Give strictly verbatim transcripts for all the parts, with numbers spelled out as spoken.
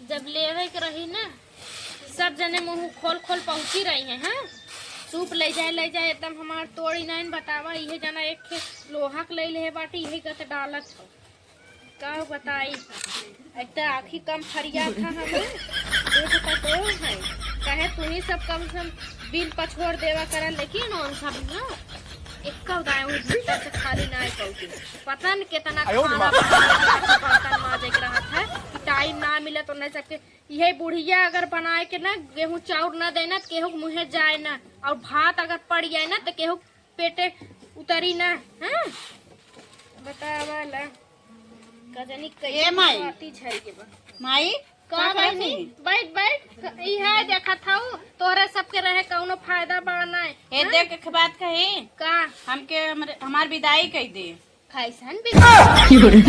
जब लेवे के रही ना, सब जने मुँह खोल खोल पहुँची रही हैं, हाँ? सूप ले जाए, ले जाए, एकदम हमार तोड़ी नाइन बतावा। इहे जना एक ठे लोहा के ले लेहे बाटी, इहे गत डालत हो। का बताई, एक तो आँखी कम फरिया था हमें, एक तो तो है, कहे तू ही सब कम से कम बिल पछोड़ देवा करा, लेकिन उन सब ना एक दाएं उस भीतर से खाली ना पहुँची। पता न कितना खाना बनावे के रहा था, बर्तन माजे के रहा था, टाइम ना मिले तो नहीं सबके। यही बुढ़िया अगर बनाए के ना गेहूं चाउर ना देना तो केहू के मुँहे जाए ना, और भात अगर पड़ जाए ना तो केहू पेटे उतरी ना। हाँ, बतावा ला, का जानी ए कैसे माई। बाती झरी के बा। माई, का का करत बहनी? हई? बैठ, बैठ। इहे देखत हऊ, तोहरे सबके रहे कौनो फायदा बा नाय। ए, हाँ? देख, एक बात कही। का? हमके, हमरे, हमार विदाई कई दे। कैसन विदाई?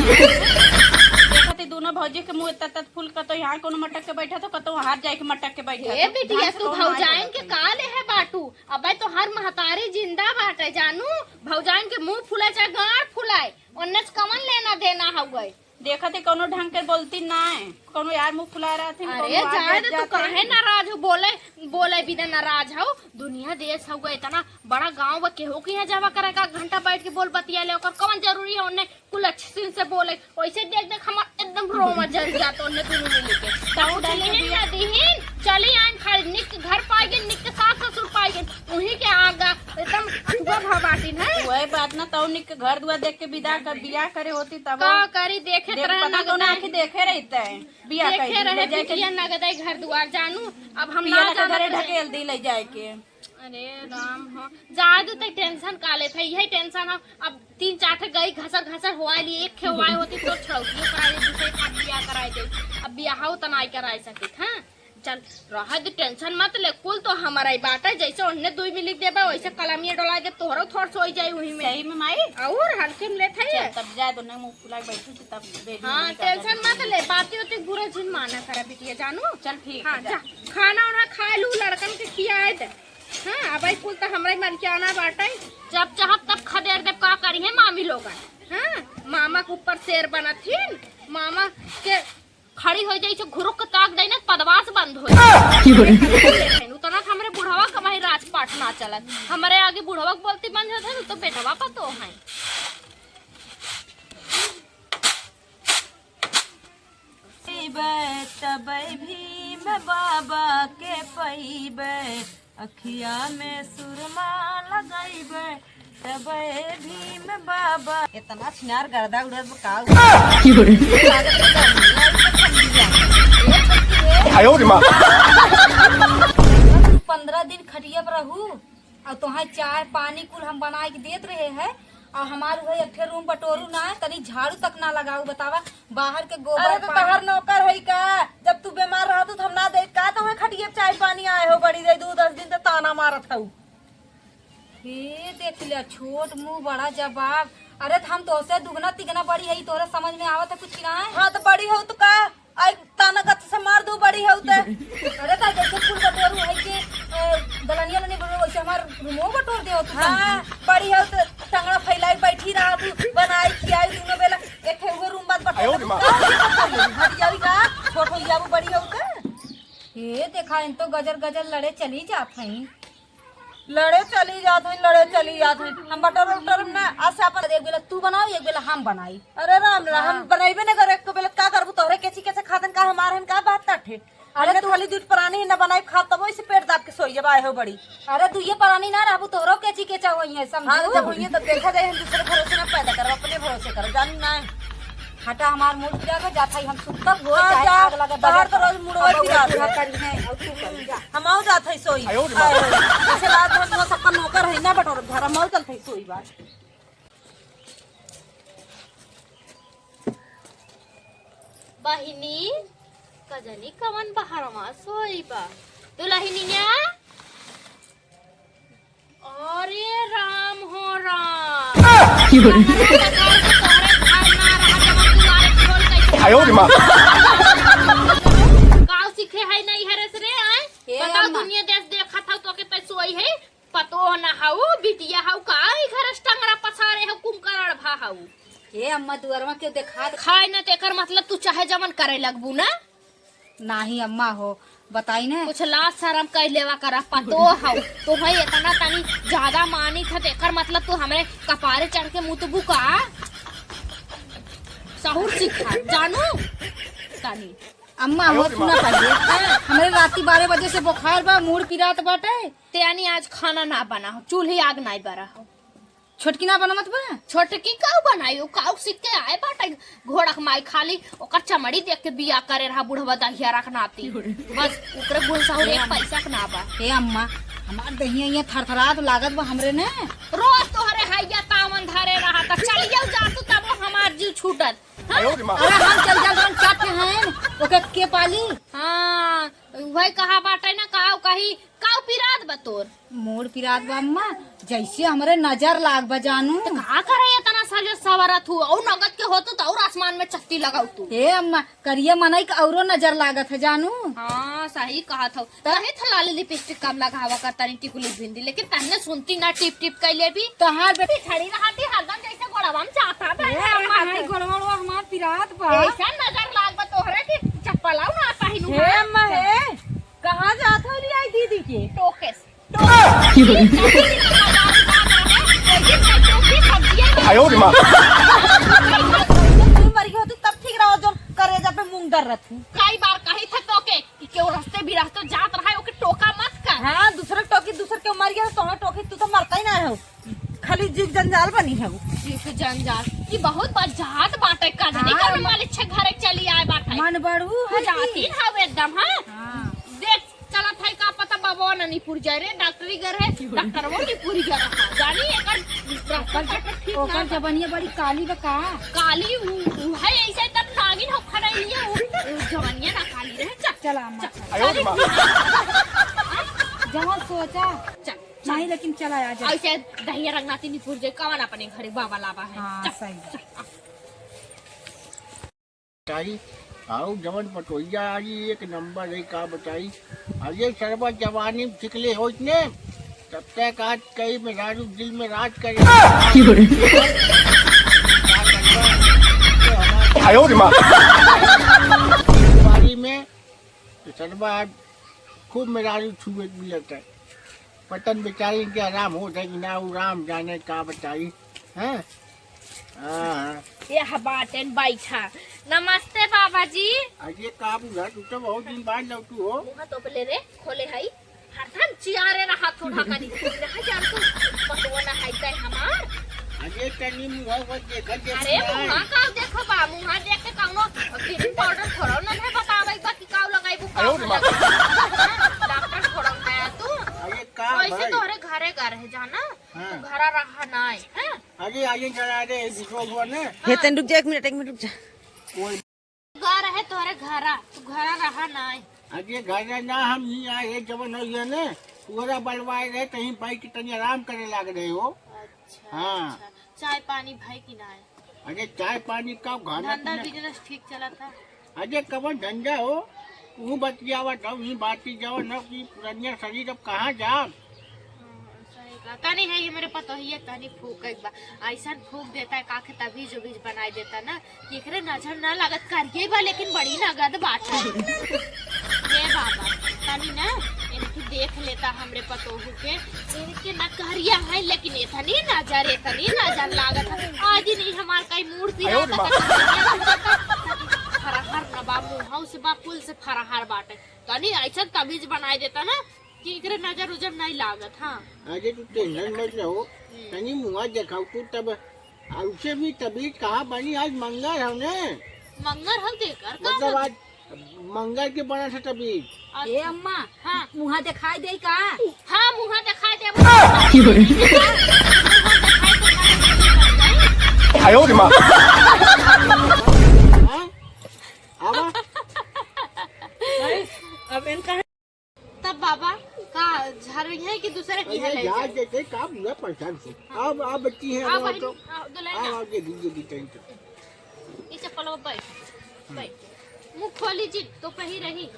देखत ही दोनों भौजी के मुंह तत तत फूल, कतो यहाँ कोनो मटक के बैठा तो कतो वहाँ जाए के मटक के बैठा ए तो। बिटिया, ढंग से तू कौनो आए भौजाइन के का ले है बाटू? अबे तो हर महतारी जिंदा बाटे जानू, भौजाइन के मुंह फुलाए चाहे गांड फुलाए, ओन्ने से कवन लेना देना हउए। देखत ही कौनो ढंग के बोलती ना है, कौनो यार मुंह फुला रहा थी, अरे कौनो आग जाए दे, तू जाते। काहे नाराज हो? बोले, बोले बिना नाराज हो। दुनिया देश हउए, इतना बड़ा गांव बा, केहू के यहाँ जावा करे का? घंटा बैठ के बोल बतिया ले, ओकर कौन जरूरी है ओन्ने कुल अच्छे से बोले? वैसे देख देख हमार एकदम रोमा जल जात ओन्ने दुनू मिली के। तब तब चली चली ना दिहिन, चली आइन खाली निक घर पाई गइन, निक सास ससुर पाई गइन, उही के आगा एकदम अथुआ भा बाटिन है। वही बात ना, तौ निक घर दुआर देख के विदा कर, बियाह करे होती तब का करी, देखे देख, रहे पता ना तो ना आँखी देखे रहते हैं, बियाह कर देखे दी, रहे ले जाए के बिटिया नगदे घर दुआर जानू। अब हम पिया ना ना के घरे जानत रहे। ढकेल दी ले जाए के। अरे राम हो, जाए दे तई टेंशन का लेत है, यही टेंशन हो। अब तीन चार ठे गई घसर घसर होआ ली, एक खे होआए होती तो छौकियो कराई दे, दूसरे खाट बियाह कराई दे। अब बियाह तो नाई कराई सकित, हाँ? चल, रह दे, टेंशन मत ले, कुल तो हमारा ही बात है, जैसे ओन्ने दुई मिली देबे, वैसे कलमिया डोला दे, तोहरो थोड़ सोई जाई उही में। सही में माई? और हल्के में लेत है चल, ये। तब जाए दो, नहीं मुंह फुला के बैठी थी, तब बेबी हाँ, नहीं कर टेंशन रही मत थी। ले, बाती होती बुरा जिन माना करा बिटिया जानू। चल ठीक हाँ, है, जा। जा, खाना उना खाए लू, लड़कन के खियाए दे। हाँ, अब ई कुल त हमरे मलिकाना बाटे, जब चाहब तब खदेड़ देब, का करिहे मामी लोगन। हाँ, मामा के ऊपर शेर बनत हिन, मामा के खड़ी हो जाई से घुरुक के ताक देई ना, पदवास बंद हो जाई। की हो रही? उतना त हमरे बुढ़वा कमाई राजपाट ना चलत, हमरे आगे बुढ़वा के बोलती बंद होत है, तो बेटवा पतो है। पइबे, तबै भीम बाबा के पइबे, अखिया में सुरमा लगइबे, तबै भीम बाबा। इतना छिनार गर्दा उड़त बा का? की हो रही? आयो रे माँ। पन्द्रह दिन खटिया पर रहू, और तोहार चाय पानी कुल हम बनाए के देत रहे हैं, और हमार उहे एक ठे रूम बटोरू ना है, तनी झाड़ू तक ना लगाऊ। बतावा, बाहर के गोबर अरे तो पानी। तोहार नौकर है का? जब तू बीमार रहतू तो हम ना दे का? तोहे खटिए पे चाय पानी आए हो बड़ी दे दू दस दिन तो ताना मारत हऊ। हे देख ले, छोट मुंह बड़ा जवाब। अरे तो हम तोसे दुगना तिगना बड़ी है, तोरे समझ में आवत है कुछ कि ना है? हाँ तो बड़ी हो तो का? आई ताना गत से मार दू बड़ी हो ते। अरे ता जैसे कुल बटोरू है के, ए, दलनिया लनी बटोरू, वैसे हमार रूमो बटोर दे हो तू हाँ, तनकी। बड़ी हो ते टंगड़ा फैलाई बैठी रहा तू, बनाई खियाई दोनों बेला, एक ठे उहो रूम मत बटोर। आयो रे माँ। का दिक्कत कर लेबू? हट जाई का? छोट हो जाबू बड़ी हो ते। हे देखा, इन तो गजर गजर लड़े चली जात हई। लड़े चली जात हई, लड़े चली जात हई। हम बटोर उटोर ना, आज से अपन एक बेला तू बनाओ, एक बेला हम बनाई। अरे राम रे, हम हाँ। बनइबे न करे, एक बेला का करबू, तोहरे केची केचे खातन का हमार हन का बात काटे? अरे अरे तू खाली दूध प्राणी न बनाई खा, तब ओइसे पेट दाब के सोई जब आए हो बड़ी। अरे तू ये प्राणी ना रहबू, तोहरो केची केचा होई है, समझू? हाँ, जब होई है तब देखा जाए, हम दूसरे भरोसे ना पैदा करब, अपने भरोसे करब, जानू ना। हटा, हमार मूड पिरात है, जात हई हम सुतब हो, हाँ, चाहे जा, आग लगे, तोहार बजर तो रोज मूडवा अब पिरात बूढ़ा है। करी है, और तू करी जा। हम आओ जात हई सोई। आयो रे माँ। आयो, ऐसे लात हम लोग सबका नौकर है ना बटोर, घर हम आओ चलत हई सोई बा। बहिनी, कजनी कवन बहरवा सोई बा? दुलहिनिया, अरे राम हो राम। की हो रही? आयो रे माँ। गाँव सीखे है नहीं हरे से रे, आए? ए बताओ, अम्मा। दुनिया देश देखत हौ, तो के तै सोई है, पतो न हौ, बिटिया हौ, का ई घर से टंगरा पसारे हौ, कुंभकर्ण भा हौ। ए अम्मा, दुआरवा क्यों देखा दे? खाए न, तेकर मतलब तू चाहे जवन करे लगबू ना। नाही अम्मा हो, बताई ने। कुछ लाज शरम कइ लेवा करा, पतोह हउ। तोहइ एतना तनी ज्यादा मानित ह, त एकर मतलब तू हमरे कपारे चढ़ के मुतबू का? सहूर सीखा, जानू तनी। अम्मा हो, सुना पहिले। हमरे राती बारह बजे से बुखार बा, मूड़ पिरात बाटे। ते यानी आज खाना ना बना हो, चूल्ही आग नाई बरा हो। छोटकी ना बनवत बा? छोटकी काऊ बनाई, उ काऊ सीख के आए बाटे। घोड़क माई खाली ओकर चमड़ी देख के बियाह करे रहा बुढ़वा दहिया रख नाती। बस ओकरे गुण सहूर एक पैसा के ना बा। ए अम्मा, हमार दहिया ये थरथरात लागत बा हमरे ने। रोज तोहरे हैया तावन धरे रहा, त चलियो जातू तबो हमार जीव छूटत। हाँ? अरे हम चल जाब, जौन चाट के हैं, ओके के पाली? हाँ, वही कहा बाटे ना, काऊ कही, काऊ पिरात बा तोर? मूड़ पिरात बा अम्मा, जैसे हमरे नजर लाग बा जानू। त का करे एतना सजत सवरत हू? और नगद के होतू त और आसमान में चत्ती लगाऊ तू। हे अम्मा, करिया मनई के औरो नजर लागत है जानू। हाँ, सही कहत हौ। त? कहे थ लाली लिपस्टिक कम लगावा कर तनी टिकुली बिंदी, लेकिन तन्ने सुनती ना, टिप टिप कइ लेबी। तहार बेटी खड़ी रहती हरदम जैसे गोड़वा में जाता बा। हे अम्मा, हमार गोड़वा हमार पिरात बा। ऐसा नजर लाग बा तोहरे कि चप्पल ना पहिनू। हे अम्मा, हे, कहाँ जात हो लियाई दीदी के? टोके से। आयो रे माँ। तू मर गई होती तब ठीक रहो, जो करेजा पे मूंग दर रहती। कई बार कही थे तोके कि केहू रस्ते बिरस्ते जात रहा है, ओके टोका मत कर। हाँ, दूसरे टोकी, दूसरे केहू मर गया तो तोहरा टोकी, तू तो मरता ही ना हो, खाली जीव जंजाल बनी है। जीव के जंजाल, ये बहुत बज्जात बाटे, कजरी हाँ, करने वाले छे घरे चली आए बाटे। मन बढ़ू है जाती है एकदम, हाँ। हाँ। देख, चलत है का पता बाबा ननीपुर जाए रे, डॉक्टरी घर है, डॉक्टर वो नीपुरी घर है। जानी एकर रास्ता ओकर, ठीक ओकर ना बा। जबनिया बड़ी काली बा का? काली उ, उ है ऐसे तब नागिन हो खड़ा ही है, उ, उ जबनिया ना काली रहे। चल, चल अम्मा, चल, चल। आयो रे माँ। जवन सोचा। चल, चल। नहीं, लेकिन चला आ जा। ऐसे दहिया रंगनाथी नीपुर जाए, कवन अपने घरे बाबा लाबा है। हाँ, चल, सही। चल। बताई, आउ जवन पटोहिया आई एक नंबर है, का बताई। अरे सरवा जवानी में छिकले होइत ने, तब तक आज कई मेहरारू दिल में राज करे। आयो रे माँ। बारी में तो सरवा आज खूब मेहरारू छुए के मिलत है। पतन बेचारी के आराम होत है कि ना, वो राम जाने का बताई। हैं? हाँ। यह बाटेन बैठा। नमस्ते बाबा जी। अरे का बुआ, तू तो बहुत दिन बाद लौटू हो। मुँह तोपले रे, खोले हई। हरदम चियारे रहा थोड़ा कनी। ना जान तू, पतोह ना है तै हमार। अरे तनी मुँह वो देखा, देख अरे ना। मुँह का देखो बा, मुँह देख के कौनो bleaching powder थोड़ा ना है बतावे बा कि काऊ लगाई बु आयो काऊ रे माँ। लगाई। डॉक्टर थोड़ा है तू। अरे का वैसे भाई? तोहरे घरे घर है जाना, हाँ। तू घरा रहा ना है, हैं? अरे आइए जरा, अरे बिचवा हुआ ने। हे तन रुक जा, एक मिनट, एक मिनट रुक जा। कोई घर है तोहरे घरा, तू घरा रहा ना है। अरे घर ना, हम ही आए हैं, जवन है ये ने, तोहरा बलवाए रहे, कहीं बैठ के तनी आराम करे लाग रहे हो। अच्छा, हाँ। अच्छा। चाय पानी भाई कि ना है? अरे चाय पानी का, खाना धंधा पीना। Business ठीक चला था? अरे कवन धंधा हो? तू बतियावत हो, ही बाती जवन हो कि पुरनिया शरीर अब कहाँ जाब? हाँ, सही कहा। तनी है ये मेरे पतोहिए तनी फूक एक बार। ऐसन फूक देता है काखे तबीज उबीज बनाई देता ना। एकरे नजर ना लागत करिए बा, लेकिन बड़ी नगद बात है। हे बाबा, तनी ना इनकी देख लेता हमरे पतोहू के। इनके ना करिया है, लेकिन इतनी नजर, इतनी नजर लागत है। आज ही नहीं हमार कई मूड़ पिरात है, फरहर न बा, मुँहौ से बा, कुल से फरहर बाटे। तनी ऐसन तबीज बनाई देता ना कि एकरे नजर उजर नहीं लागत। हाँ। अरे तू tension मत रहो, हम्म। तनी मुँह देखाओ तू तब। आ, उसे भी तबीज कहाँ बनी, आज मंगर है ने? मंगर हम देकर का मतलब बनी? आज मंगर के बना था तबीज। अच्छा। ए अम्मा, हाँ। मुँह दिखाई दे का? हाँ, मुँह दिखाई दे। आयो रे माँ। हाँ? आवा। अब इनका तब बाबा का झाड़ू है कि दूसरे की है अरे ले जा जाए? देते, का बुरा परेशान से। हाँ। अब, अब बच्ची है, आओ अब बहन, तो आओ, दुल्हन आओ, आओ। आओ, ये भी, ये भी, thank you। ई चप्पल में बैठ, हम्म। बैठ। मुँह खोली जी, तो कहीं रही।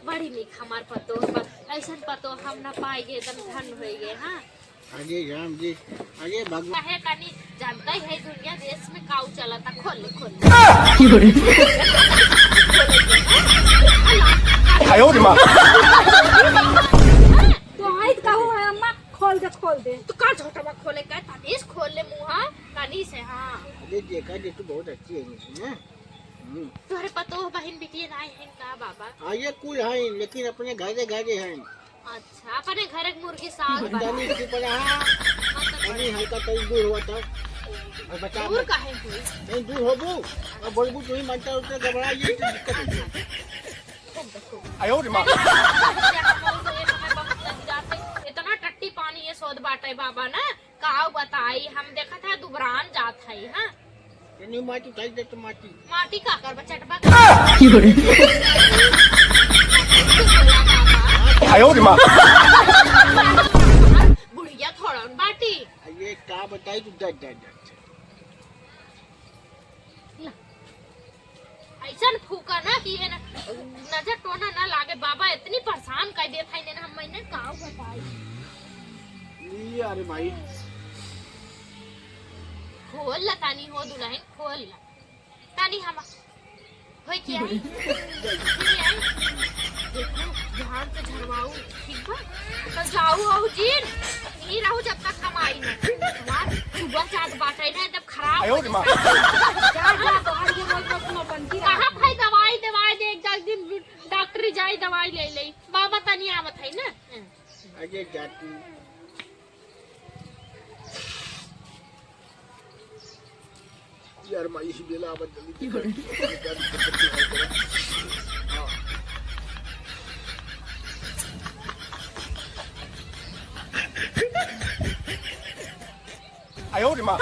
बड़ी नीक हमार पतोह बा। ऐसन पतोह हम ना पाई गए, एकदम धन होई गए, हाँ। अरे राम जी, अरे भगवान। काहे कानी जानता ही है दुनिया देश में काऊ चलता, खोल ले, खोल ले। की हो रही? आ, लाग तो आइत कहू है अम्मा, खोल दे, खोल दे। तो का झोटवा खोले का? तनी से खोल ले मुँहा, तनी से, हाँ। अरे देखा जे तू बहुत अच्छी है ना। हम्म। तोहरे पतोह बहिन बिटिया नाई हैं का बाबा? हाँ, ये कुल हैं, लेकिन अपने घरे घरे हैं। अच्छा, अपने घरे के मुर्गी साग बना। तनी चुप रहा। तनी हल्का तनी दूर हुआ था। और बचा दूर मत। काहे हुई? नहीं, दूर होबू। अब बोलबू तू ही मनता उतना घबरा ये तो दिक्कत है। आयो रे माँ। इतना टट्टी पानी ये सोद बाटे बाबा ना। काव बताई, हम देखत है दुबरान जात है, हाँ? तनी माटी उठाई दे तो माटी। माटी का करबा, चटबा का? आयो रे माँ। बुढ़िया थोड़न बाटी। ये का बताई तू, डट, डट, डट। ला। ऐसन फूका ना कि ये न-, नजर टोना ना लागे। बाबा इतनी परेशान कर देत है ने, हम मैंने काव बताई। ई अरे भाई। खोल ला तानी हो दुल्हन, खोल ला। तानी हम होई के आई? होई के आई? देखो, ध्यान से झरवाऊ, ठीक बा? तो जाऊ आऊ जीन, यहीं रहू जब तक हम आई ना। हमार चुबा चाट बाटे ना, एकदम खराब आयो हो रे माँ। जाता। जा, जा, तोहर ये रोज रोज नौटंकी कहाँ रहत है। भाई दवाई, दवाई दे, एक दिन डॉक्टरी जाई, दवाई ले ले। बाबा तनी आवत है ना। अरे जाती। यार, माई इसी बेला आवत जल्दी। हाँ। आयो रे माँ।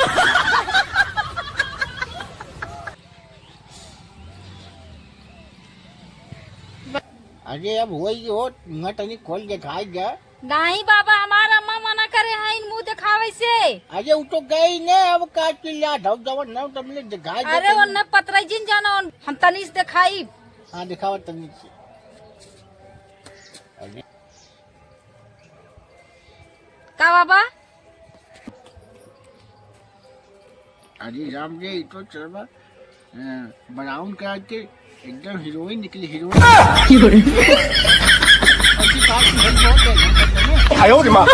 अरे अब होई हो, मुँह तनी खोल देखाई दे। नहीं बाबा, हमार अम्मा मना करे हैं इन मुँह देखावे से। अरे उ तो गई ने, अब का चिल्ला धौ जवन न तुमने देखाई दे अरे तनी। ओन्ने पतरई जिन जाना, ओन-, हम तनी से देखाई। हाँ, देखावा तनी से। अरे। का बाबा? अरे राम रे, ई तो चलबा, अ, brown कलर के एकदम हीरोइन निकली, हीरोइन। ऐसी बात नहीं, बहुत है, बहुत है ना। आयो रे माँ।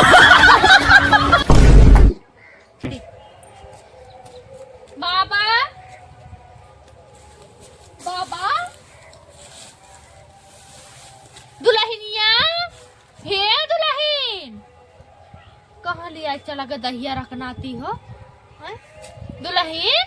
बाबा, बाबा, दुल्हनिया, हे दुलहिन, कहाँ ले आई चला के दहिया रखनाती हो? हैं? दुलहिन,